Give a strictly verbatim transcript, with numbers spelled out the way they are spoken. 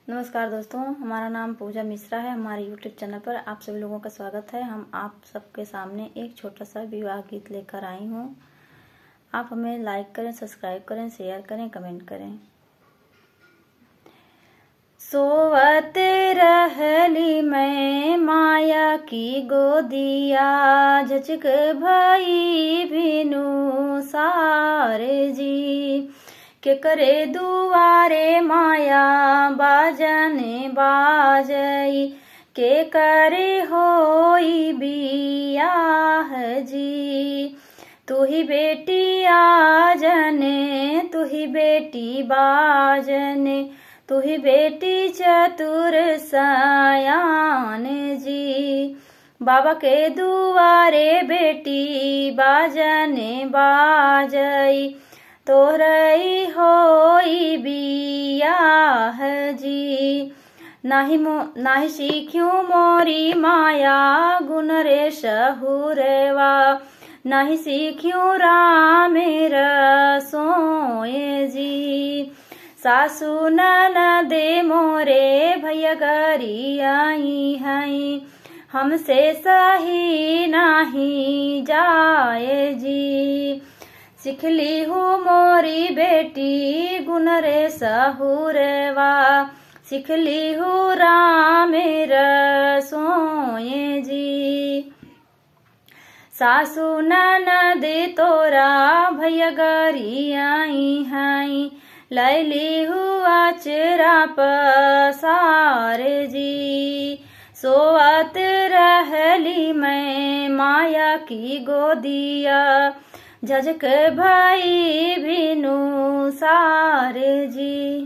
नमस्कार दोस्तों, हमारा नाम पूजा मिश्रा है। हमारे YouTube चैनल पर आप सभी लोगों का स्वागत है। हम आप सबके सामने एक छोटा सा विवाह गीत लेकर आई हूँ। आप हमें लाइक करें, सब्सक्राइब करें, शेयर करें, कमेंट करें। सोवत रहली मैं माया की गोदिया, झचक भई भिनु सार जी। केकरे दुआरे माया बाजन बाजई, केकरे होई बियाह जी। तू ही बेटी आजन, तू ही बेटी बाजन, तू ही बेटी चतुर सयान जी। बाबा के दुआरे बेटी बाजन बाजई, तोरई होई बियाह जी। नाही मो-, नाही सीख्यूं मोरी माया गुण रे सहुरवा, नाही सीख्यूं राम रसोए जी। सासू ननद मोरे भैया गरियाई हैं, हमसे सही नाही जाए जी। सिखली हूँ मोरी बेटी गुण रे सहुरवा, सिखली हूँ राम रसोए जी। सासू ननद तोरा भैया गरियाई हैं, लैली हूँ अचरा पसार जी। सोवत रहली मैं माया की गोदिया, झझक भई भिनु सार जी।